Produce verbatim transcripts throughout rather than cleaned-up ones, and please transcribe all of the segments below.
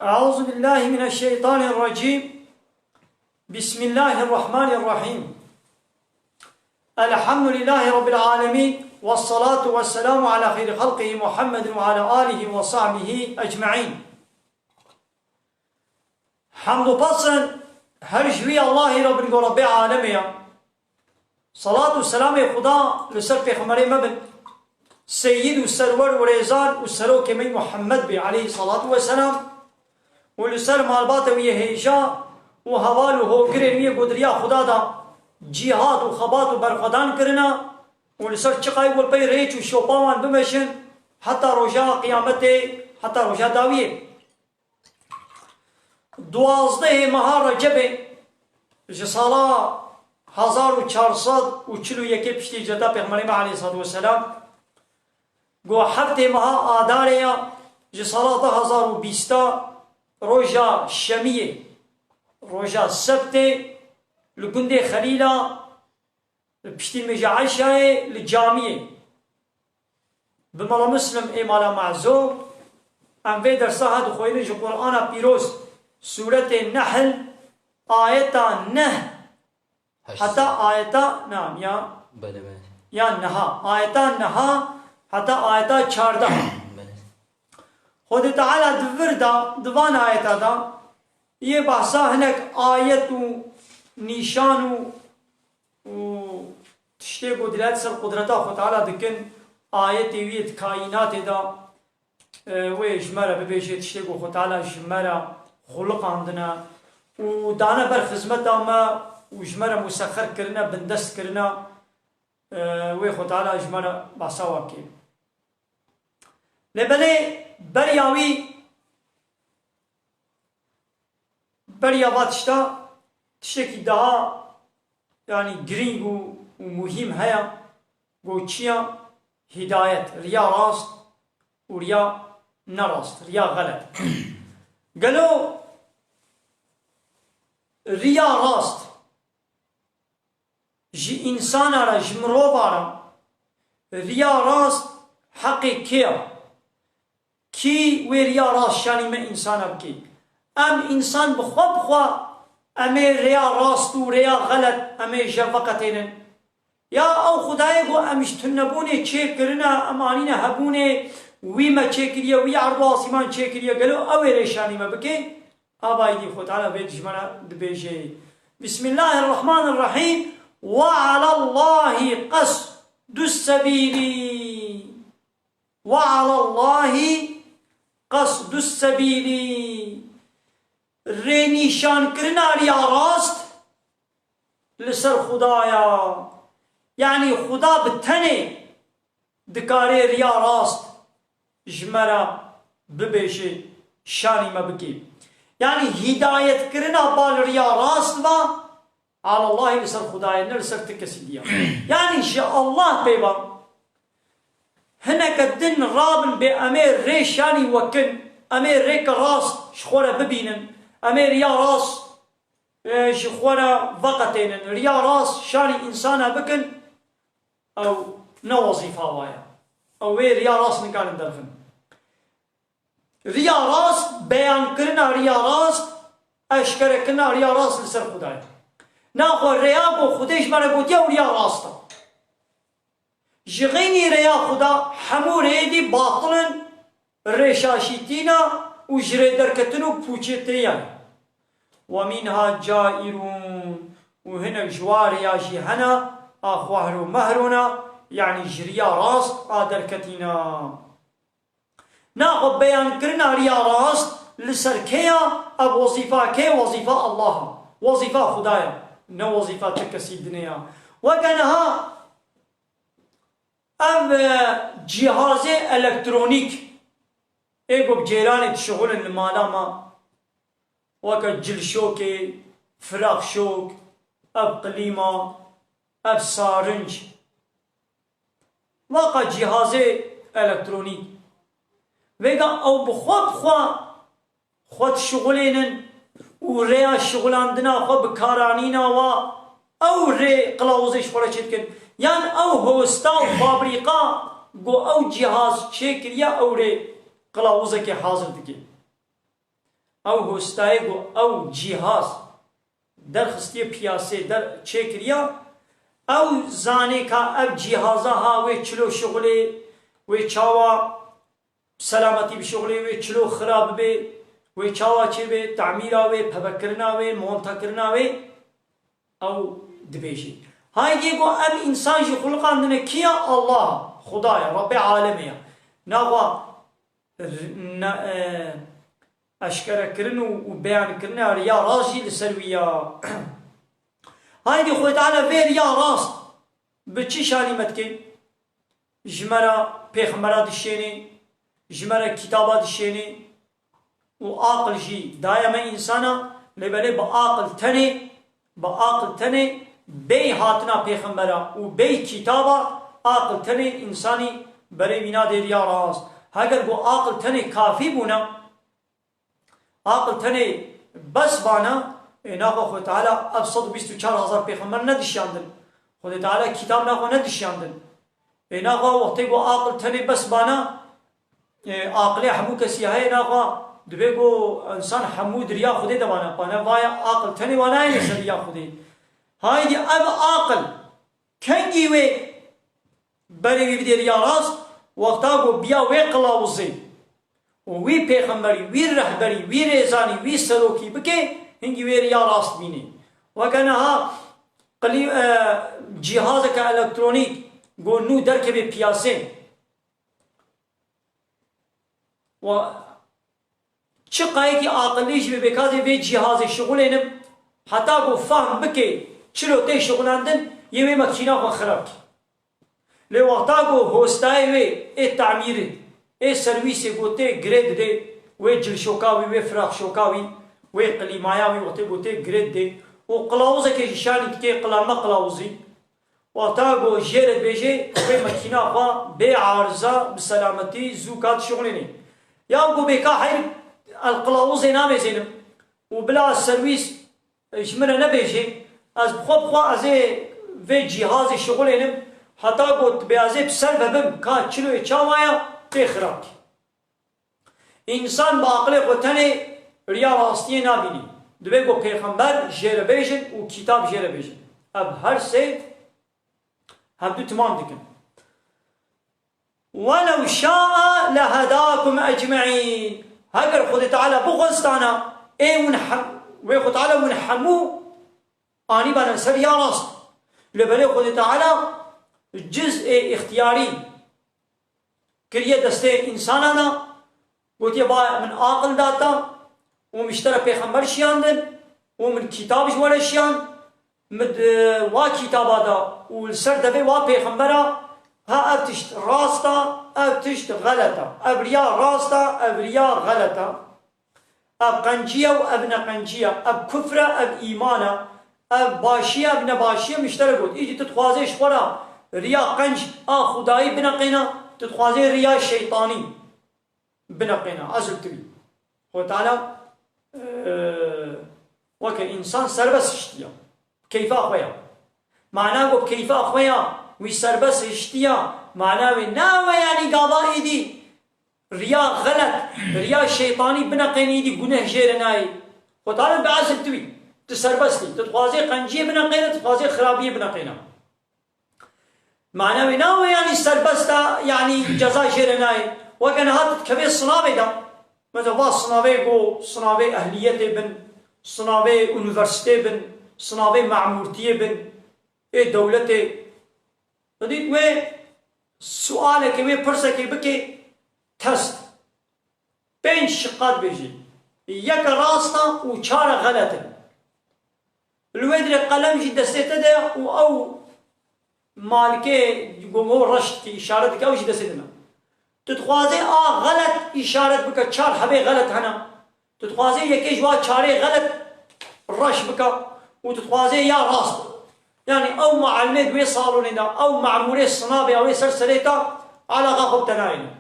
أعوذ بالله من الشيطان الرجيم. بسم الله الرحمن الرحيم. الحمد لله رب العالمين، والصلاة والسلام على خير خلقه محمد وعلى آله وصحبه أجمعين. Hemd û pesn her ji wî Allahî re bin ku Rebbê alemê ya. Salat û selamê Xuda li ser Pêxemberê me bin, Seyyid û Serwer û Rêzan û Serokê me Muhammed bê aleyhî salatu ve selam û li ser malbata wî yê hêja û heval û hogirên wî yê ku di riya Xuda de cîhad û xebat û berxwedan kirina û li ser çiqayê ku li pey rêç û şopa wan bimeşin heta roja qiyametê, heta roja dawiyê. Duwazdehê meha Recebê ji sala hezar û çar sed û çil û yekê piştî hicreta Pêxemberê me aleyhissalatu vesselam, ku heftê meha Adarê ya ji sala du hezar û bîst roja Şemiyê, roja Sebtê li gundê Xelîla, li piştî nimêja Eşayê li camiyê. Bi mala Muslim ê mala Mezo, em vê dersa ha dixwînin ji Qur'ana Pîroz, Sûretê Nehl, ayeta neh Heşt. Heta ayeta, na, ya, Belê, belê. Ya neha. Ayeta neha heta ayeta çardeh. Belê. Xwedê Teala di vir de, di van ayeta de, yê behsa hinek ayet û nîşan û, û tiştê ku dilet ser qudreta Xwe Teala dikin, ayetê wî yê di kaînatê de, e, wê ji me re bibêje tiştê ku Xwe Teala ji me re xuliqandine û dane ber xizmeta me û ji me re musexer kirine, bindest kirine, e, wê Xwe Teala ji me re behsa wan kê. Lê belê beriya wî, beriya va tişta, tiştekî daha, yanî girîng û, û muhîm heye, ku çi ya? Hidayet, riya rast û riya nerast, riya xelet. Gelo riya rast ji însana re, ji mirova re, riya rast heqê kê ya? Kî wê riya rast şanî me însana bikê? Em însan bi xwe bi xwe em ê rêya rast û rêya xelet em ê ji hev veqetênin. Ya ew Xwedayê ku em ji tunebûnê çêkirine, em anîne hebûnê, wî me çêkiriye, wî erd û asîman çêkiriye, gelo ew ê rê şanî me bikê? Ava îdî Xwe Teala vê dijmana dibêje: Bismillahirrahmanirrahîm. Ve alallahî qesdus sebîlî. Ve alallahî qesdus sebîlî. Rênîşankirina riya rast li ser Xuda ya. Yanî Xuda bi tenê dikare riya rast ji me re bibêje, şanî me bike. Yanî hîdayetkirina ba li riya rast ve, alallahî li ser Xwedayê, ne li ser ti kesî diya. Yanî ji Allah pê ve hineke din rabin bê em ê rê şanî we kin, em ê rêke rast ji xwe re bibînin, em ê riya rast, e, ji xwe re veqetênin, riya rast şanî însana bikin, ew ne wezîfa wa ye. Ew wê riya rast nikarin derxin. Riya rast, beyankirina riya rast, eşkerekirina riya rast li ser Xuda ye. Naxwe rêya ku Xwedê ji me re gotiye ew riya rast e. Ji xeynî rêya Xuda hemû rêyê dî batil in, rêşaşîtî ne û ji rê derketin û pûçêtiriyan. Ve mînha cairûn, û hinek ji wa rêya jî hene, a xwehr û mehrûn e, yanî ji riya rast a derketîne. Naxwe beyankirina riya rast li ser kê ya? Ev wezîfa kê? Wezîfa Allah e. Wezîfa Xuda ye. Ne wezîfa ti kesî dinê ya. Weke niha ev, e, cîhazê elektronîk ê ku bi cêranê dişixulin li mala me, weke cilşokê, firaxşok, ev qilîma, ev sarinc, Waqa cîhazê elektronîk. Vêga ew bi xwe bi xwe, xwe dişixulênin û rêya şixulandina xwe bi karanîna wa ew rê qilawuzê ji xwe re çêdikin. Yan ew hosta û fabrîka ku ew cîhaz çêkiriye ew rê qilawuzekê hazir dike. Ew hostayê ku ew cîhaz derxistiye piyasê, der çêkiriya, ew zanê ka ev cîhaza ha wê çilo şixulê, wê çawa selametî bişixulê, wê çilo xira bibê, wê çawa çêbê, tamîra wê, pevekirina wê, montekirina wê, ew dibêjê. Haydê ku ev însan jî xuliqandine kiya? Allah, Xuda ya, Rabbê alemê ya. Naxwa r-, na-, e, eşkerekirin û, û beyankirina riya rast jî li ser wî ya. Haydê Xwedê Teala vê riya rast bi çi şanî me dike? Ji me re pêxembera dişênê, ji me re kitaba dişênê û aqil jî daye me însana, lê belê bi aqil tenê, bi aqil tenê bêy hatina pêxembera û bêy kitaba aqil tenê însanî berê wî nadê riya rast. Heger ku aqil tenê kafî bûna, aqil tenê bes bana, ê naxwe Xwedê Teala ev sed û bîst û çar hezar pêxember nedişiyandin. Xwedê Teala kitab naxwe nedişiyandin. Ê naxwe wextê ku aqil tenê bes bana, ê, aqilê hemû kesî heye naxwe, dibê ku însan hemû di riya Xwedê de bana. Bana vaya aqil tenê wa nayêne ser riya Xwedê. Haydî ev aqil kengî wê berê wî bidê riya rast, wexta ku biya wê qilawizê û wî pêxemberî, wî rehberî, wî rêzanî, wî serokî bike, hingî wê riya rast bînê. Weke niha qilî-, e, cîhazeke elektronîk ku nû derkeve piyasê. Wa çi qayekî aqilî jî bê, bê ka dê vê cîhazê şixulênim, heta ku fehm bike çilo tê şixulendin, yê wê makîna xwe xirab kî. Lê wexta ku hostayê wê ê tamîrê, ê serwîsê ku tê girê didê, wê cilşoka wî, wê firaxşoka wî, wê qilîmaya wî wextê ku tê girê didê û qilawizekê jî şanî dikê, qilanme qilawizî, wexta ku jê re dibêjê, wê makîna xwe bê ariza, bi selametî, zû ka dişixulênê. Ya ku bê ka heyr, ez qilawizê namêzênim û bila serwîs ji min re nebêjê, ez bi xwe bi xwe ez ê vê cîhazê şixulênim, heta ku bê ez ê bi ser ve bim, ka çiloyê çawa ya, tê xirab kî. Însan bi aqilê xwe tenê riya rastiyê nabînî. Divê ku pêxember jê re bêjin û kitab jê re bêjin. Ev her sê hevdu timam dikin. "Welew şa'a lehedâkum ecme'în." Heger Xwedê Teala bixwestana, ê hûn hem-, wê Xwedê Teala hûn hemû anîbana ser riya rast. Lê belê Xwedê Teala ciz'ê îxtiyarî kiriye destê însanana, gotiye, "Ba min aqil data û min ji te re pêxember şiyandin û min kitab ji we re şiyand, min di wa kitaba da û li ser devê wa pêxembera, ha ev tişt rast a, ev tişt xelet a, ev riya rast a, ev riya xelet a." Ev qenciye û ev neqenciye, ev kufr e, ev îman e, ev başiye, ev nebaşiye, min ji te re got. Îdî tu dixwazê ji xwe re riya qenc a xwedayî bineqêne, tu dixwazê riya şeytanî bineqêne. Ezil tu bî. Xwedê Teala, e, weke însan serbest hiştiye. Keyfa xwe ya. Mana ku bi keyfa xwe ya, wî serbest hiştiya, mana wê nawe, yanî gava êdî riya xelet, riya şeytanî bineqênî, êdî guneh jê re nayê. Xwedê Teala bi ezil tu bî. Tu serbest î. Tu dixwazê qenciyê bineqêne, tu dixwazê xirabiyê bineqêne. Mana wê nawe, yanî serbest e, yanî ceza jê re nayê. Weke niha tu dikevê sinavê de. Mesela va sinavê ku sinavê ehliyetê bin, sinavê unîversîtê bin, sinavê memûrtiyê bin, ê dewletê. Dît wê sualekê, wê pirsekê bikê test. Pênc şiqat bêjî. Yeke rast e û çar e xelet in. Li wê dirê qelem jî destê te de ye û ew malikê gogo reş dike, îşaret dike, ew jî destê te de. Tu dixwazê a xelet îşaret bike, çar hebê xelet hene. Tu dixwazê yekê ji wa çarê xelet reş bike û tu dixwazê ya rast. Yanî ew mualimê di wê salonê de, ew memûrê sinavê, ew ê ser serê te, alaqa xwe bi te nayêne.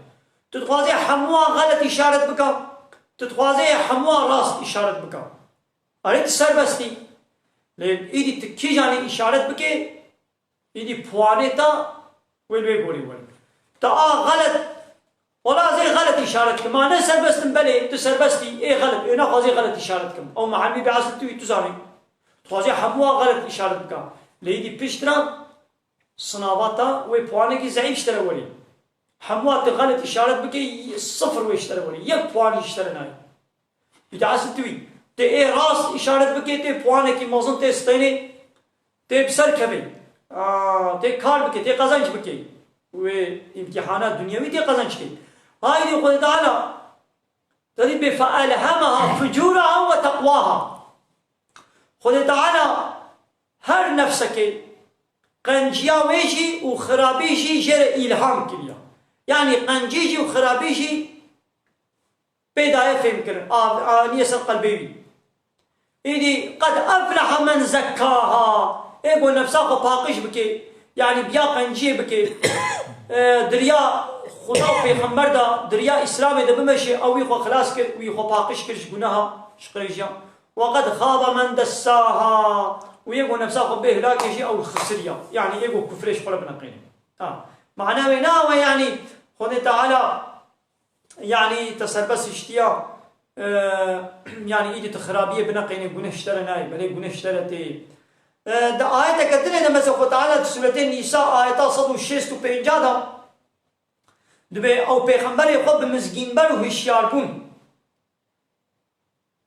Tu dixwazê hemûa xelet îşaret bike, tu dixwazê hemûa rast îşaret bike. Erê tu serbest î. Lê îdî tu kîjanê îşaret bikê, îdî puanê te wê li wê gorî werin. Tu a xelet Wala ez ê xelet îşaret kim. Ma ne serbest im, belê, tu serbest î, ê xelet, ê naxwazê xelet îşaret kim. Ew muhemî bi esil tu yî, tu zanî. Dixwazê hemû wan xelet îşaret bika. Lê îdî pişt re sinavata wê puanekî zeîf ji te re werî. Hemû wan tu xelet îşaret bikî, sifir wê ji te re werî. Yek puan jî ji te re nayê. Îdî esil tu yî. Tê ê rast îşaret bikê, tê puanekî mezin tê stênê, tê bi ser kevê. Aa, tê kar bikê, tê qezenc bikê. Wê îmtîhana dunyewî tê qezenc kê. Haydî Xwedê Teala te dî bê فألهمها فجورها وتقواها. Xwedê Teala her nefsekê qenciya wê jî û xirabî jî jê re îlham kiriya. Yanî qencî jî û xirabî jî pê daye fêhmkirin. A, aniye ser qelbê wî. Îdî قد أفلح من زكاها. Ê ku nefsa xwe paqij bike, yanî biya qenciyê bike, e, di riya Xuda û Pêxember de, di riya Îslamê de bimeşe, ew wî xwe xilas kir, wî xwe paqij kir ji guneha, ji qirêjiya. وقد خاب من دساها. Û yê ku nefsa xwe bê hilakê jî ew xisiriya. Yanî ê ku kufrê ji xwe re bineqêne. Ha. Mana wê ne ew e, yanî Xwedê Teala, yanî te serbest hiştiya, e, yanî îdî tu xirabiyê bineqênê, guneh ji te re nayê, belê guneh ji te re tê. E, di ayeteke dinê de mesela Xwedê Teala di Sûretê Nîsa ayeta sed û şêst û pênc de dibê ew pêxemberê xwe bi mizgînber û hişyarbûn.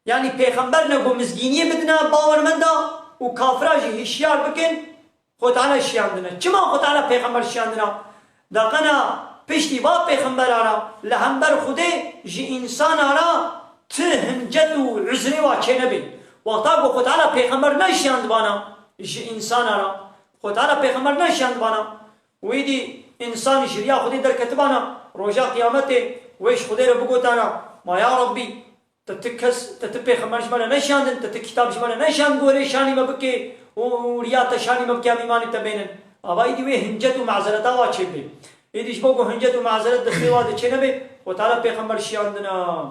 Yanî pêxember ne ku mizgîniyê bidine bawermenda û kafira jî hişyar bikin, Xwedê Teala şiyandine. Çima Xwedê Teala pêxember şiyandine? Daqena piştî va pêxembera re li hember Xwedê ji însana re ti hincet û uzrê wa çênebê. Wexta ku Xwedê Teala pêxember neşiyandibana ji însana re, Xwedê Teala pêxember neşiyandibana, wî dî însan ji riya Xwedê derketibana, roja qiyametê wê ji Xwedê re bigotana, ma ya Rabbî, te ti kes, te ti pêxember ji me re neşiyandin, te ti kitab ji me re neşiyand ku were şanî me bike û, û riya te şanî me bike, em îmanê te bênin. Ava îdî wê hincet û mazereta wa çêbê. Îdî ji bo ku hincet û mazeret destê wa de çênebe, Xwedê Teala pêxember şiyandina.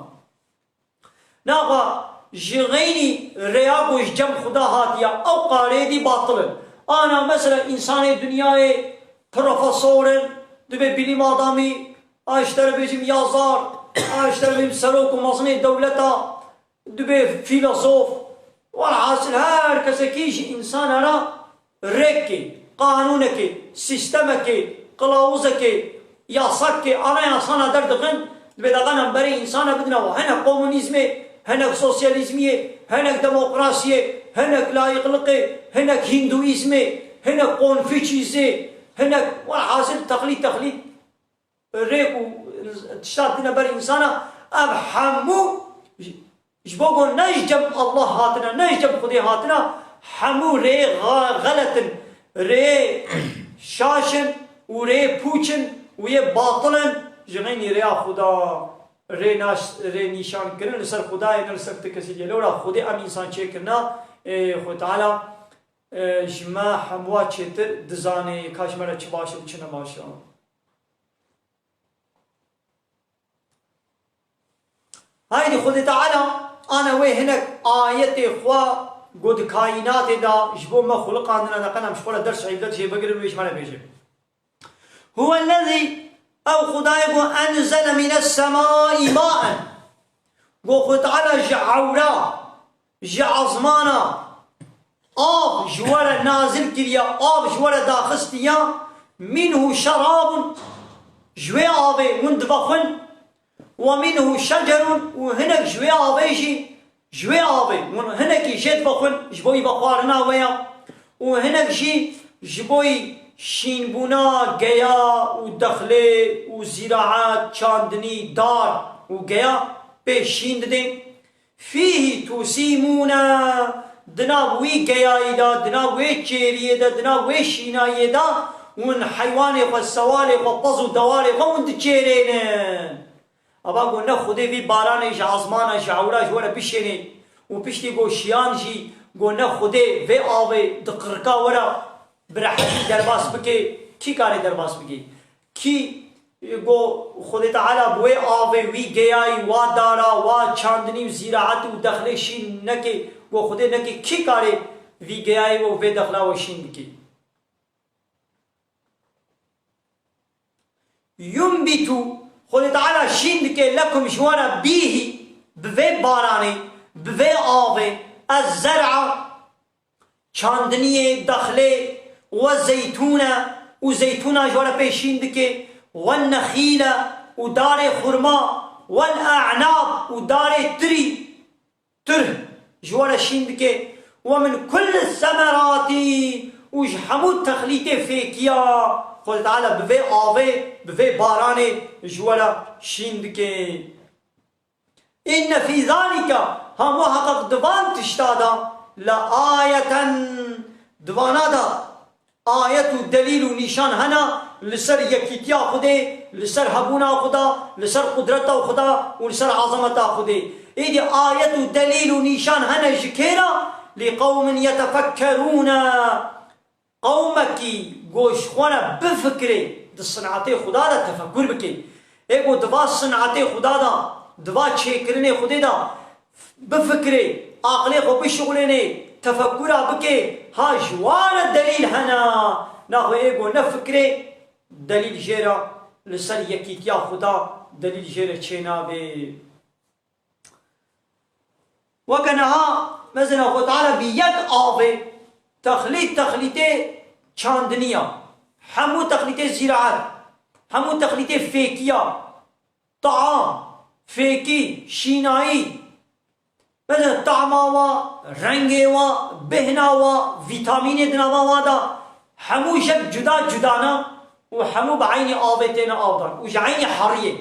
Naxa ji xeynî rêya ku ji cem Xuda hatiye, ew qarê dî batil in. Ana mesela însanê dinyayê profesor in, dibê bilîm adamî, a ji te re bêjim yazar, a ji te re bêjim serok û mezinê dewleta, dibê fîlozof. Welhasil her kesekî ji însana re rêkê, qanûnekê, sîstemekê, qilawuzekê, yasakê, anayasana derdixin, dibê daqena berê însana bidine wa. Hinek komunîzmê, hinek sosyalîzmiyê, hinek demokrasiyê, hinek layîqliqê, hinek hîndûîzmê, hinek konfûçîzê, hinek welhasil texlît texlît. Rêk û tişta dine ber însana, ev hemû ji, ji bo ku ne ji cem Allah hatine, ne ji cem Xwedê hatine, hemû rê xa-, xelet in, rê şaş in û rê pûç in û yê batil in, ji xeynî rêya Xuda rê naş-, rê nîşan kirin li ser Xwedayê, ne li ser ti kesî dî. Lewra Xwedê em însan çêkirina, ê, Xwedê Teala, ê, ji me hemûa çêtir dizane ka ji me re çi baş e û çi ne baş e. Haydî Xwedê Teala ana wê hinek ayetê xwe ku di kaînatê de ji bo me xuliqandine, de qenem ji xwe re ders îbret jê bigirin, wê ji me re bêje. Huwellezî, ew Xwedayê ku enzele mînes semâî ma'en. Ku Xwedê Teala ji ewra, ji ezmana av ji we re nazil kiriye, av ji we re daxistiye, minhu şerabun, ji wê avê hûn divexwin, we minhu şecerun, û hinek ji wê avê jî, ji wê avê hûn hinekî jê divexwin, ji bo yî vexwarina we ya, û hinek jî ji bo yî şînbûna geya û dexlê û zîraet, çandinî, dar û geya pê şîn didê. Fîhî tusîmûne, di nav wî geyayî de, di nav wê çêriyê de, di nav wê şînayiyê de hûn heywanê xwe, sewalê xwe, pez û dewarê xwe hûn diçêrênin. Ava got, ne Xwedê vî baranê ji ezmana, ji ewra ji we re bişênê û piştî got şiyan jî, got, ne Xwedê vê avê di qirika we re bi rehetî derbas bike, kî karê derbas bike? Kî, got, Xwedê Teala bi wê avê, wî geyayî, wa dara, wa çandinî û zîraetî û dexlê şîn neke, got, Xwedê neke, kî karê vî geyayê we û vê dexla we şîn bike? Yunbitu, Xwedê Teala şîn dike, lekum, ji we re, bîhî, bi vê baranê, bi vê avê, ez-zer'a, çandiniyê, dexlê, we zeytûne, û zeytûna ji we re pê şîn dike, we nexîle, û darê xurma, wel a'nab, û darê tirî, tir ji we re şîn dike, we min kulli semeratî, û ji hemû texlîtê fêkiya Xwedê Teala bi vê avê, bi vê baranê ji we re şîn dike. Inne fî zalîke, ha muheqeq di van tişta de, le ayeten, di vana de ayet û delîl û nîşan hene li ser yekîtiya Xwedê, li ser hebûna Xweda, li ser qudreta Xweda û li ser ezameta Xwedê. Êdî ayet û delîl û nîşan hene ji kê re? Li qewmin yetefekkerûne. Qewmekî ku ji xwe re bifikirê, di sinetê Xuda de tefekur bike. Ê ku di va sinetê Xuda de, di va çêkirinê Xwedê de bifikirê, aqilê xwe bişixulênê, tefekura bike, ha ji wa re delîl hene. Naxwe ê ku nefikirê, delîl jê re li ser yekîtiya Xuda delîl jê re çênabe. Weke niha, mesela Xwe Teala bi yek avê texlît, texlîtê çandiniya, hemû texlîtê zîraet, hemû texlîtê fêkiya, taam, fêkî, şînayî, mesela tama wa, rengê wa, bêhna wa, vîtamînê di nava wa de, hemû jek cuda cuda ne û hemû bi eynî avê têne avdan û ji eynî heriyê.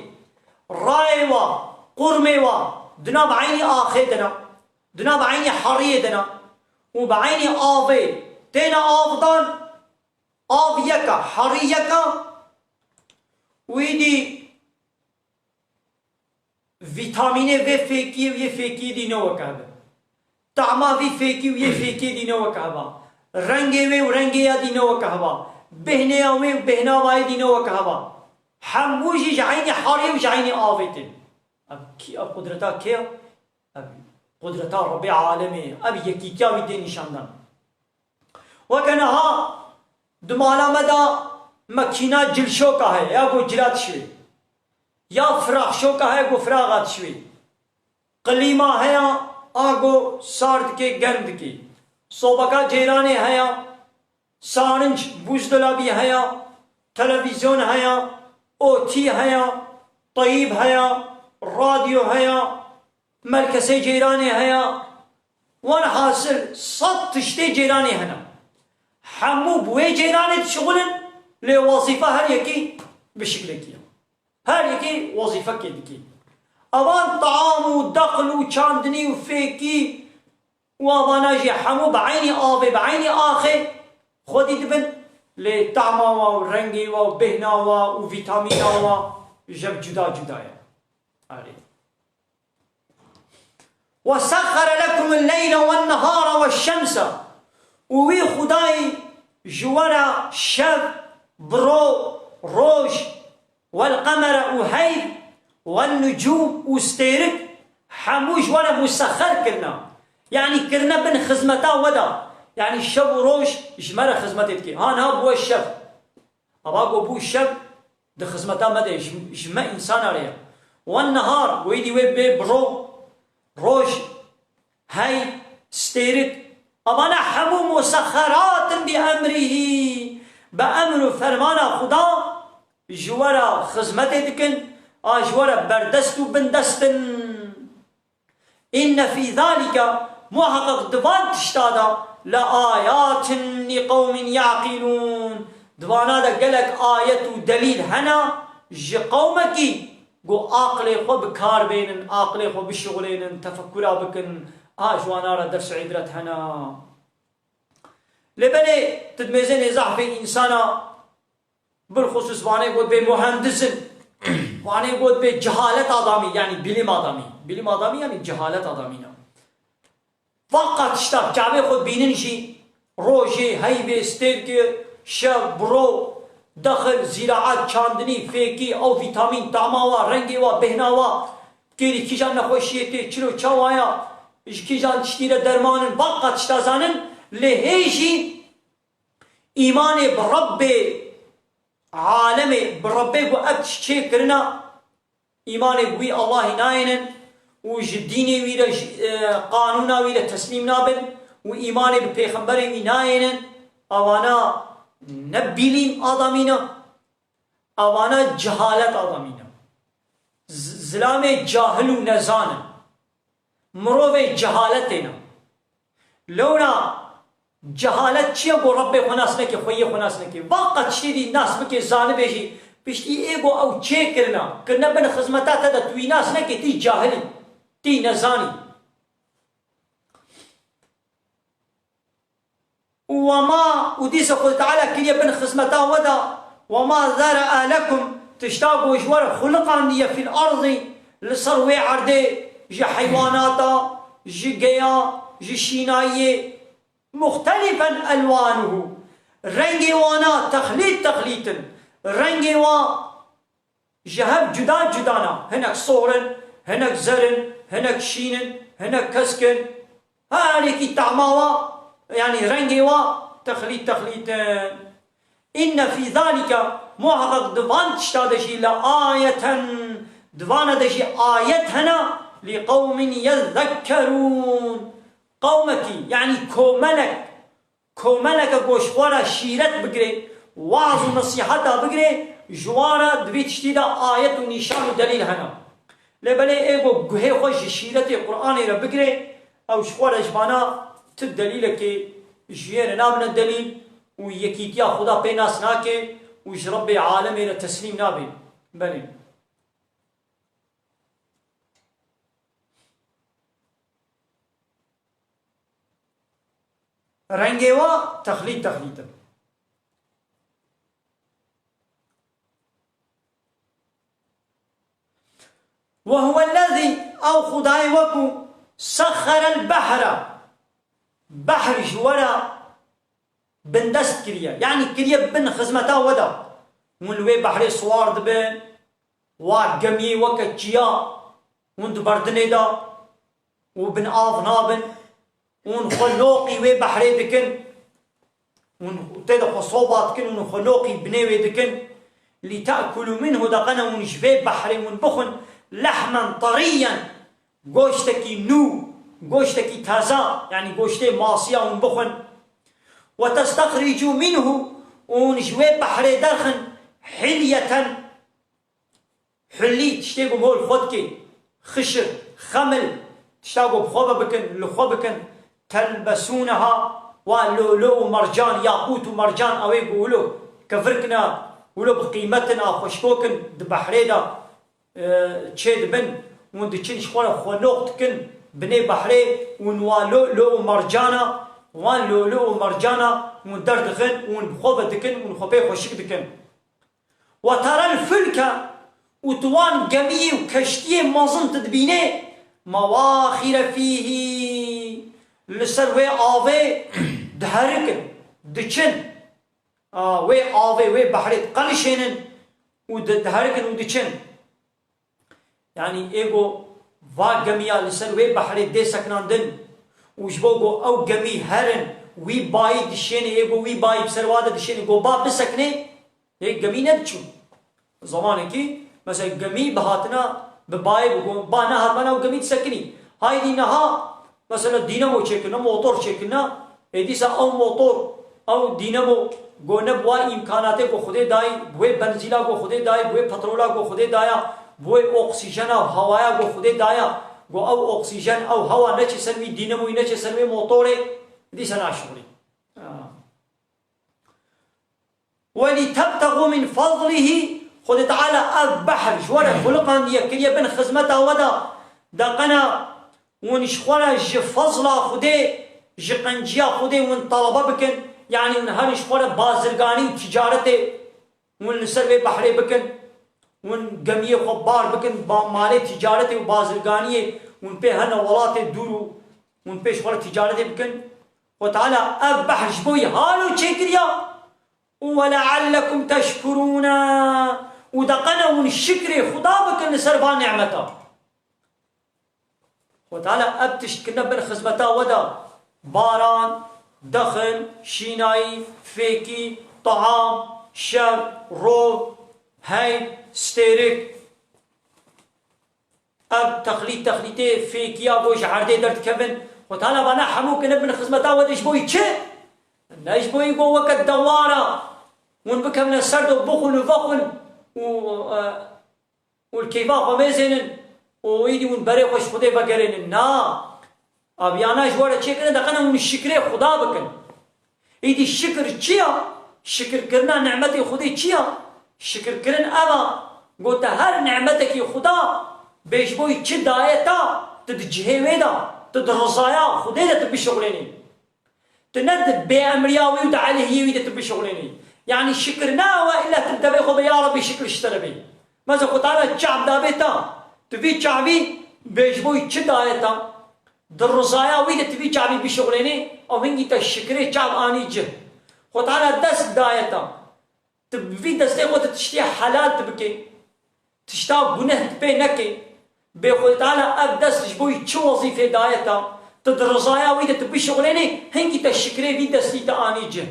Rayê wa, qurmê wa, di nav eynî axê de ne, di nav eynî heriyê de ne û bi eynî avê têne avdan, av yek e, herî yek e û êdî vîtamînê vê fêkiyê û yê fêkiyê dî ne weke hev e. Tama vî fêkî û yê fêkiyê dî ne weke hev e. Rengê wê û rengê ya dî ne weke hev e. Bêhneya wê û bêhna wayê dî ne weke hev e. Hemû jî ji eynî heriyê û ji eynî avê tên. Ev kî, ev qudreta kê ye? Ev qudreta Rebbê alemê ye. Ev yekîtiya wî tê nîşandan. Weke niha di mala me de mekîna cilşoka heye, ya ku cila dişwê. Ya firaxşoka heye ku firaxa dişwê. Klîma heye, a ku sar dike, germ dike. Sobeka ceyranê heye, sarinc, buzdolabî heye, televîzyon heye, otî heye, teyîb heye, radyo heye, merkesê ceyranê heye. Welhasil sed tiştê ceyranê hene. Hemû bi wê ceyranê dişixulin, lê wezîfa her yekî bi şiklekî ye. Her yekî wezîfekê dikî. Evan taam û dexl û çandinî û fêkî û avana jî hemû bi eynî avê, bi eynî axê xwedî dibin. Lê tama wa û rengê wa û bêhna wa û vîtamîna wa jeb cuda cuda ye. Erê. وسخر لكم الليل والنهار والشمس. Û wî Xwedayî ji we re şev, biro, roj, والقمر û heyv, والنجوم û stêrik, hemû ji we re musexer kirine. Yanî kirine bin xizmeta we de. Yanî şev û roj ji me re xizmetê dike. Ha niha bûye şev. Ava ku bû şev di xizmeta me de, ji, ji me însana re ye. والنهار, wê dî wê bê biro, roj, hey, stêrik. Avana hemû مسخرات بأمره, bi emr û fermana Xuda ji we re xizmetê dikin, a ji we re berdest û bindest in. إن في ذلك, muheqeq di van tişta de, لآيات لقوم يعقلون, di vana de gelek ayet û delîl hene ji qewmekî ku aqilê xwe bi kar bênin, aqilê xwe bişixulênin, tefekkura bikin, a ji wana re ders û îbret hene. Lê belê tu dimêzê nêzahfê însana, bilxusûs vanê got bê muhendis in, vanê got bê cehalet adamî, yanî bilim adamî. Bilim adamî yanî cehalet adamî ne. Vaqa tişta çavê xwe dibînin jî, rojê, heyvê, stêrkê, şev, biro, dexil, zîraet, çandinî, fêkî, ew vîtamîn, tama wa, rengê wa, bêhna wa, kêrî kîjan nexweşiyê tê, çilo çawa ya, ji kîjan tiştî re derman in, vaqa tişta zanin, lê hê jî îmanê bi Rebbê alemê, bi Rebbê ku ev tişt çê kirina, Îmanê bi wî Allahî nayênin û ji dînê wî re, ji, e, qanûna wî re teslîm nabin û îmanê bi pêxemberê wî nayênin, avana ne bîlîm adamî ne, avana cehalet adamî ne. Z-, zilamê cahil û nezan in. Mirovê cehaletê ne. Lewra cehalet çi ye ku Rebbê xwe nas neke, xweyê xwe nas neke? Va qet tiştê dî nas bike, zanibê jî, piştî ê ku ew çêkirina, kirine bin xizmeta te de, tu wî nas neke, tî cahilî, tî nezanî. Û wema, û dîsa Xwedê Teala kiriye bin xizmeta we de, "Wema zera'a lekum", tişta ku ji we re xuliqandiye, "fil ardî", li ser wê erdê, ji heywanata, ji geya, ji şînayiyê, "muxtelifen elwanuhu", rengê wana texlît texlît in, rengê wan ji hev cuda cuda ne. Hinek sor in, hinek zer in, hinek şîn in, hinek kesk in. Her yekî tahma wa, yanî rengê wa texlît texlît in. Inne fî zalike, muheqeq di van tişta de jî, le ayeten, di vana de jî ayet hene, li qewmin yezekkerûn, qewmekî, yanî komelek, komeleke ku ji xwe re şîret bigire, waz û nesîheta bigire, ji wan re di vî tiştî de ayet û nîşan û delîl hene. Lê belê ê ku guhê xwe ji şîretê Qur'anê re bigire, ew ji xwe re ji vana ti delîlekê ji yê re nabine delîl û yekîtiya Xuda pê nas nake û ji Rebbê alemê re teslîm nabe. Belê. Rengê wa texlît texlît in. "Ve huwellezî", ew Xwedayê we ku, "sexxerel behre", behr ji we re bindest kiriye. Yanî kiriye bin xizmeta we de. Hûn li wê behrê siwar dibin, wa gemiyê weke çiya, hûn di berdinê de û bin av nabin, hûn xwe loqî wê behrê dikin, hûn tê de xwe soba dikin, hûn xwe loqî binê wê dikin. "Lîte'kulû minhu", de qene hûn ji vê behrê hûn bixwin, "lehmen terîyen", goştekî nû, goştekî teza, yanî goştê masiya hûn bixwin. "Ve testexricû minhu", û hûn ji wê behrê derxin, "hilyeten", hulî, tiştê ku mol xwe dikê, xişir, xemil, tişta ku bi xwe ve bikin, li xwe bikin, "telbesûneha", wa lolo û mercan, yaqût û mercan, ew ê ku wilo kevirkine, wilo bi qîmetin, a xweşkokin, di behrê de, e, çê dibin, hûn diçin ji xwe re xwe noq dikin, binê behrê, hûn wa lolo û mercana, wan lolo û mercana, hûn derdixin, hûn bi xwe ve dikin, hûn xwe pê xweşik dikin. "Ve terel fulke", û tu wan gemiyê û keştiyê mezin tu dibînê, "mevaxire fîhî", li ser wê avê diherikin, diçin. A, wê avê, wê behrê diqelişênin û di-, diherikin û diçin. Yanî ê go va gemiya li ser wê behrê dê sekinandin û ji bo go ew gemî herin, wî bayî dişêne, ê go wî bayî bi ser wa de dişêne, go ba bisekine, yê gemî nediçûn. Zamanekî, mesela gemî bi hatina, bi bayê bi go, ba nehat, bana ew gemî disekinî. Haydî niha, mesela dînamo çêkirine, motor çêkirine, ê dîsa ew motor, ew dînamo, go ne bi wa îmkanatê ku Xwedê dayî, bi wê benzîla ku Xwedê dayî, bi wê petrola ku Xwedê daya, bi wê oksîjena û hewaya ku Xwedê daya, go ew oksîjen, ew hewa neçe ser wî dînamoyî, neçe ser wê motorê, dîsa naşixulî. Ha. "Welîtebtexû min fezlihî", Xwedê Teala ev behr ji we re xuliqandiye, kiriye bin xizmeta we de, de qena hûn ji xwe re ji fezla Xwedê, ji qenciya Xwedê hûn talebe bikin, yanî hûn herin ji xwe re bazirganî û tîcaretê hûn li ser vê behrê bikin, hûn gemiyê xwe bar bikin, ba malê tîcaretê û bazirganiyê hûn pê hene welatê dûr û hûn pê ji xwe re tîcaretê bikin. Xwedê Teala ev behr ji bo wî halo çêkiriya. Û "we leallekum teşkurûne", û de qene hûn şikrê Xuda bikin li ser van nîmeta. Xwedê Teala ev tişt kirine bin xizmeta we de. Baran, dexil, şînayî, fêkî, team, şev, roj, heyv, stêrik. ev texlît, texlîtê fêkiya ku ji erdê derdikevin, Xwe Teala vana hemû kine bin xizmeta we de ji bo yî çi? Ne ji bo yî ku weke dewara hûn bikevine ser de bixwin û vexwin û, e, û li keyfa xwe mêzênin û îdî hûn berê xwe ji Xwedê vegerênin. Na. Ev yana ji we re çêkirine, de qene hûn şikrê Xuda bikin. Îdî şikir çi ya? Şikirkirina nimetê Xwedê çi ya? Şikirkirin ev a, got te her nimetekî Xuda bê ji bo yî çi daye ta, tu di cihê wê de, tu di rizaya Xwedê de tu bişuxulênî. Tu ne di bêemriya wî û di elihiyê wî de tu bişuxulênî. Yanî şikir ne ew e illa tu devê xwe be, ya Rebî şikir ji te re bê. Meze Xwe Teala çav dabê ta. Tu vî çavî bê ji bo yî çi daye ta. Di rizaya wî de tu vî çavî bişuxulênî, ew hingî te şikirê çav anî cih. Xwe Teala dest daye ta. Tu bi vî destê xwe tu tiştê helal tu bikê. Tişta guneh tu pê nekê. Bê Xwedê Teala ev dest ji bo yî çi wezîfê daye ta? Tu di rizaya wî de tu bişuxulênê, hingî te şikrê vî destî te anî cih.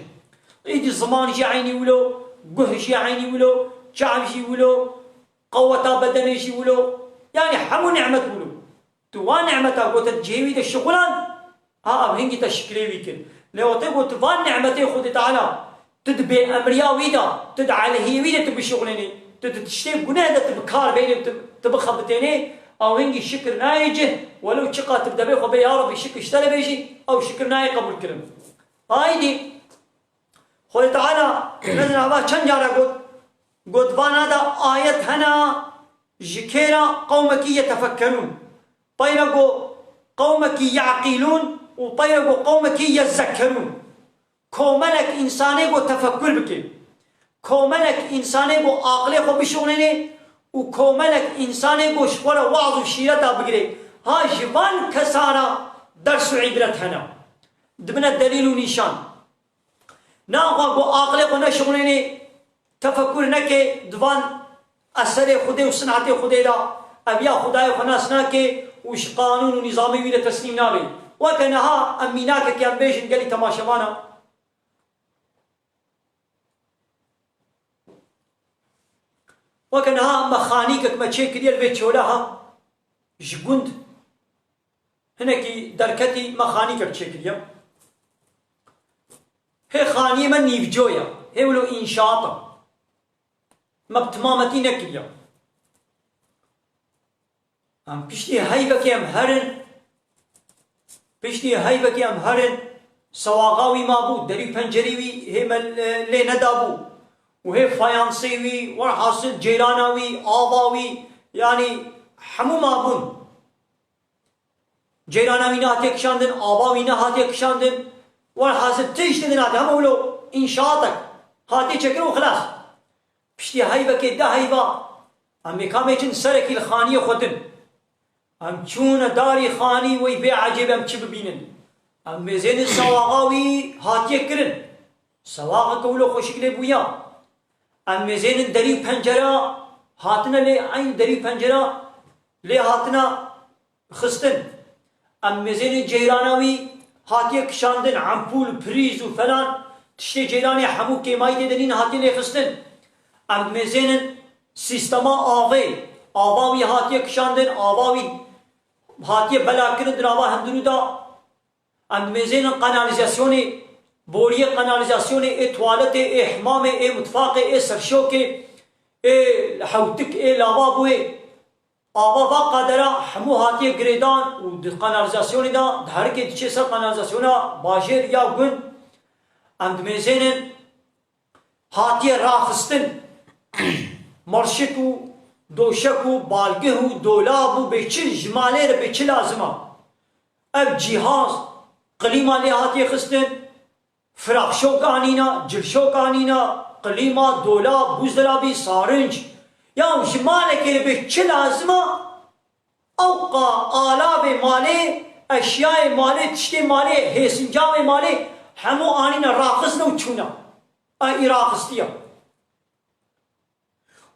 Îdî ziman jî eynî wilo, guh jî eynî wilo, çav jî wilo, qeweta bedenê jî wilo. Yanî hemû nimet wilo. Tu wan nimeta ku te di cihê wî de şixulan, ha ev hingî te şikrê wî kir. Lê wextê ku tu van nimetê Xwedê Teala, tu di bêemriya wî de, tu di elihiyê wî de tu bişixulênî, tu di tiştê guneh de tu bi kar bênî, tu, tu bixebitênê, ew hingî şikir nayê cih, welew çiqa tu bi devê xwe bê, ya Rebî şikir ji te re bê jî, ew şikir nayê qebûlkirin. Aydî, Xwedê Teala, mezin ava çend cara got, got vana da ayet hena ji kê re qewmekî yetefekkerûn. Peyre got qewmekî yeqîlûn û peyre got qewmekî yezekkerûn. Komelek însanê got tefekkur bike. Komelek însanê got aqilê xwe bişuxulênê û komelek însanê got ji xwe re waz û şîreta bigire. Ha ji van kesa re ders û îbret hene. Dibine delîl û nîşan. Naxwa ku aqilê xwe neşixulênê, tefekur neke di van eserê Xwedê û sinetê Xwedê de, ev ya Xwedayê xwe nas nake û ji qanûn û nîzamê wî de teslîm nabe. Weke niha em mînakekê em bêjin gelî temaşevana. Weke niha me xanîkek me çêkiriye li vê çola ha ji gund. Hinekî derketî me xanîkek çêkiriye. Hê xaniyê me nîvco ye. Hê wilo înşaat e. Me bi timametî nekiriye. Em piştî heyvekê em herin, piştî heyvekê em herin, sewaxa wî mabû, derî û pencerê wî hê me lê, lê nedabû. Û hê fayansê wî, werhasil cêrana wî, ava wî, yanî hemû mabûn. Cêrana wî nehatiye kişandin, ava wî nehatiye kişandin. Welhasil tiştê din hatiye, hema wilo înşaatek hatiye çêkirin û xilas. Piştî heyvekê, deh heyva, em ê kamê çin serekî li xaniyê xwe din. Em çûne darî xanî, wey bê ecêb em çi bibînin. Em mêzênin sewaxa wî hatiye kirin. Sewaxeke wilo xweşik lê bûya. Em mêzênin derî û pencera hatine lê, eyn derî û pencera lê hatine xistin. Em mêzênên ceyranê wî hatiye kişandin, empûl, prîz û felan, tiştê ceyranê hemû kêmayî tê de nîn hatiye lêxistin. Em dimêzênin sîstema avê, ava wî hatiye kişandin, ava wî hatiye belakirin di nava hundirû de. Em dimêzênin qanalîzasyonê, boriyê qanalîzasyonê, ê tuwaletê, ê himamê, ê mutfaqê, ê serşokê, ê hewtik, ê lavaboyê. Ava va qadera hemû hatiye girêdan û di kanalîzasyonê de diherike diçe ser kanalîzasyona bajêr ya gund. Em dimêzênin hatiye raxistin. Merşik û doşek û balgih û dolab û bêçi ji malê re bêçi lazim a. Ev cîhaz, klîma lê hatiye xistin. Firaxşok anîna, cilşok anîna, klîma, dolab, buzdolabî, sarinc. Ya ji malekê re bê çi lazim a? Ewqa alavê malê, eşyayê malê, tiştê malê, hêsincavê malê hemû anîne, raxistine û çûne. A, î raxistiye.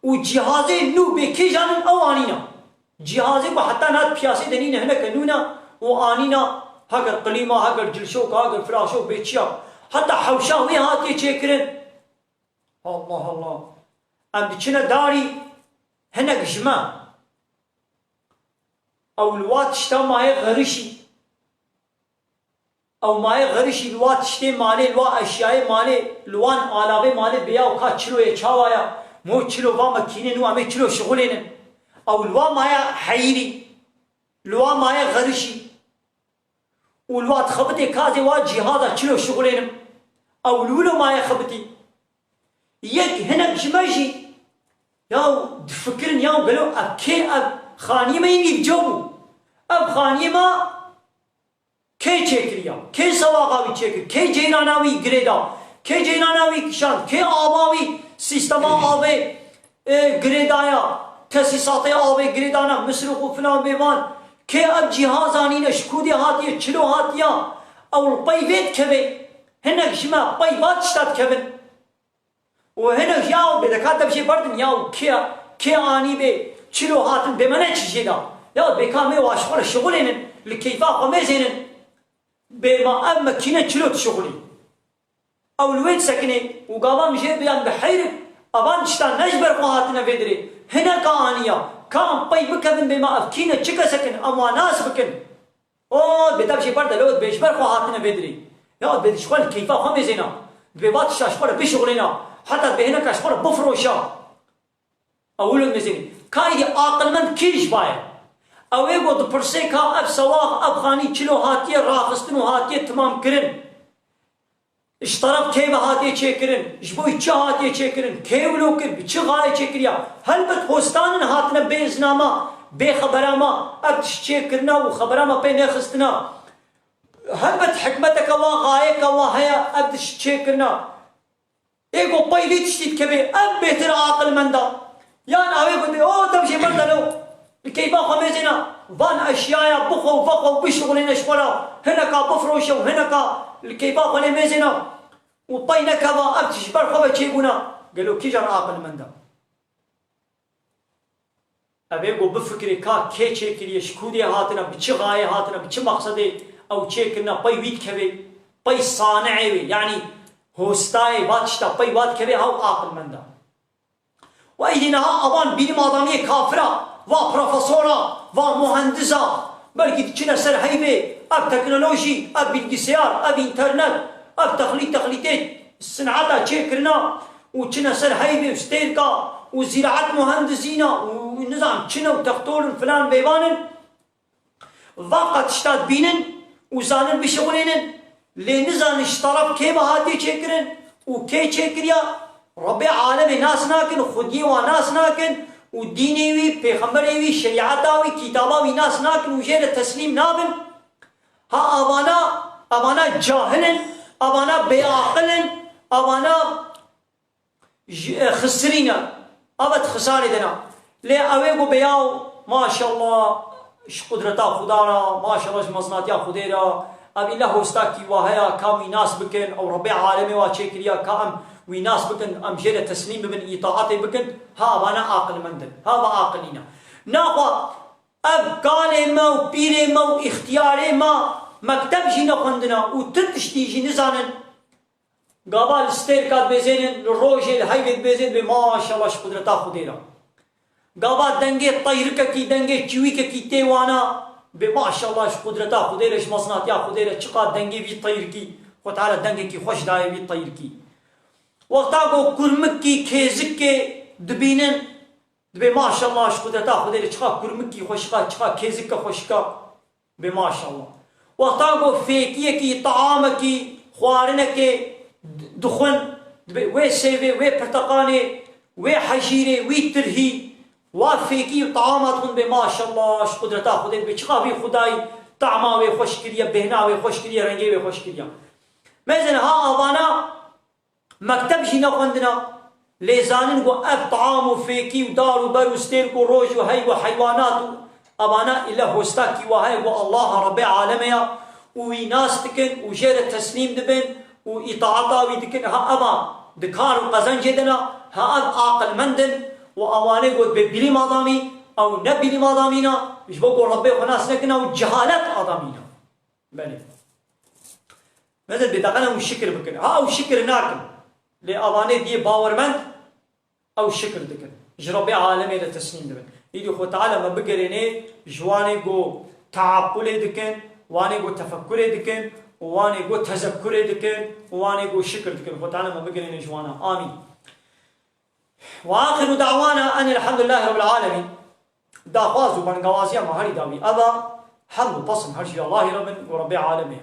Û cîhazê nû bê kêjan in ew anîna. Cîhazê ku heta niha di piyasê de nîne, hineke nû ne û anîna, heger klîma, heger cilşoka, heger firaşok bê çiya. Heta hewşa wê hatiye çêkirin. Allah Allah. Em diçine darî, hinek ji me. Ew li wa tişta maye xerişî. Ew maye xerişî li wa tiştê malê, li wa eşyayê malê, li wan alavê malê bêya û ka çilo ye çawa ya? Mo çilo va mekînê nû em ê çilo şixulênin. Ew li wa maye heyirî, li wa maye xerişî. Û li wa dixebitê kazê wa cîhaza çilo şixulênim. Ew li wilo maye xebitî. Yek hinek ji me jî ya difikirin ya gelo ev kê ev xaniyê me yî nîvco bû. Ev xaniyê me kê çêkiriya? Kê sewaxa wî çêkir? Kê ceyrana wî girêda? Kê ceyrana wî kişand? Kê ava wî sîstema avê, e, girêdaya? Tesîsatê avê girêdana, misrûx û filan bêvan. Kê ev cîhazanîne, ji kûdê hatiye, çilo hatiya? Ew li pey vê dikeve. Hinek ji me pey va tişta dikevin. Û hinek ya bê deka dev jê berdin ya û kê, kê anî bê çilo hatin bê me ne çi jê da. Ya bê ka me wa ji xwe re şixulênin, li keyfa xwe mêzênin. Bê ma ev mekîne çilo dişixulî. Ew li wê disekinê û gava min jê biyan bi heyr, evan tiştan ne ji ber xwe hatine vê dirê. Hineka aniya, ka em pey bikevin bê ma ev kîne çi kesek in, em wan nas bikin. O, dibê dev jê berde lo, dibê ji ber xwe hatine vê dirê. Ya, dibê ji xwe li keyfa xwe mêzêna. Dibê va tişta ji xwe re bişixulêna. Heta dibê hineka ji xwe re bifiroşa. Ew wilo dimêzênê. Ka êdî aqilmend kî ji ba ye? Ew ê ku dipirsê ka ev sewax, ev xanî çilo hatiye raxistin û hatiye timamkirin. Ji teref kê ve hatiye çêkirin, ji bo çi hatiye çêkirin, kê wilo kir, bi çi xayê çêkiriya? Helbet hostanin hatine bê izna ma, bê xebera ma, ev tişt çêkirina û xebera ma pê nexistina. Helbet hikmeteke wa, xayeke wa heye ev tişt çêkirina. Ê ku pey vî tiştî dikeve, ev bêhtir aqilmend a. Yan ew ê ku dê, o, dev jê berde lo. Li keyfa xwe mêzêna, van eşyaya bixwe û vexwe û bişixulêne ji xwe re, hineka bifiroşe û hineka li keyfa xwe lê mêzêna û pey nekeva, ev tişt ji ber xwe ve çêbûna, gelo kîjan aqilmend e? Ev ê ku bifikirê ka kê çêkiriye, ji kûdê hatine, bi çi xayê hatine, bi çi mexsedê ew çêkirine, pey wî dikeve, pey sani'ê wê, yanî hostayê va tişta pey wa dikeve, hew aqilmend e. Û êdî niha evan bîlim adamiyê kafira, va profesora, va muhendisa, belkî diçine ser heyvê, ev teknolojî, ev bilgisayar, ev înternet, ev texlît texlîtê sineta çêkirina û çine ser heyvê û stêrka û zîraet muhendisîna û nizam çine û textol û filan vêvan in. Va qet tişta dibînin û zanin bişixulênin, lê nizanin ji teref kê ve hatiye çêkirin û kê çêkiriya. Rebbê alemê nas nakin, xwediyê wan nas nakin û dînê wî, pêxemberê wî, şerîeta wî, kîtaba wî nas nakin û jê re teslîm nabin. Ha avana, avana cahil in, avana bêaqil in, avana Ji, e, xisirîne, evet, xisarê de ne. Lê ew ê ku bêyaw, maşallah, ji qudreta Xuda re, maşallah, ji mezinatiya Xwedê re, ev îlla hostakî wa heye, ka em wî nas bikin, ew Rebbê alemê wa çêkiriya, ka em wî nas bikin, em jê re teslîm bibin, îtaatê bikin, ha, evane aqilmend in, ha, va aqilî ne. Naxwe, ev kalê me û pîrê me û îxtiyarê me mekteb jî nexwendine û tu tiştî jî nizanin, Gava li stêrka dibêzênin, li rojê, li heyvê dibêzên, dibê maşallah ji qudreta Xwedê re. Gava dengê teyrikekî, dengê çiwîkekî tê wana, dibê maşallah ji qudreta Xwedê re, ji mezinatiya Xwedê re, çiqa dengê vî teyrikî, Xwe Teala dengekî xweş daye vî teyrikî. Wexta ku kurmikî, kêzikê dibînin, Dibê maşallah ji qudreta Xwedê re çiqa kurmikî xweşika, çiqa kêzike xweşika. Dibê maşallah. Wexta ku fêkiyekî, taamekî, xwarinekê di-, dixwin, dibê wê sêvê, wê pirteqanê, wê hejîrê, wî tirhî, wa fêkî û taama dixwin dibê maşallah ji qudreta Xwedê dibê çiqa vî Xwedayî taama wê xweş kiriye, bêhna wê xweş kiriye, rengê wê xweş kiriye. Mezin ha avana Mekteb jî nexwendina, lê zanin ku ev taam û fêkî û dar û ber û stêrk û roj û heyv û heywanat û evana île hostakî wa heye ku Allah Rebbê alemê ya û wî nas dikin û jê re teslîm dibin û îtaeta wî dikin, ha eva di kar û qezencê de ne, ha ev aqilmend in û ewanê ku dibê bîlîm adamî, ew ne bîlîm adamî ne, ji bo ku Rebbê xwe nas nekine û cehalet adamî ne. Belê. Mezin bêtaqan ew şikir bikin. Ha ew şikir nakin. Lê avanê diyê bawermend ew şikir dikin. Ji Rebbê alemê re teslîm dibin. Îdî Xwe Teala me bigerênê ji wanê ku teaqulê dikin, wanê ku tefekkurê dikin û wanê ku tezekkurê dikin û wanê ku şikir dikin. Xwe Teala me bigerênê ji wana. Amîn. Ve axiru da'wana enil hamdulillahî rabbil alemin. Daxwaz û bengawaziya me herî dawî ev e, hemd û pesn her jî Allahî re bin û Rebbê alemê.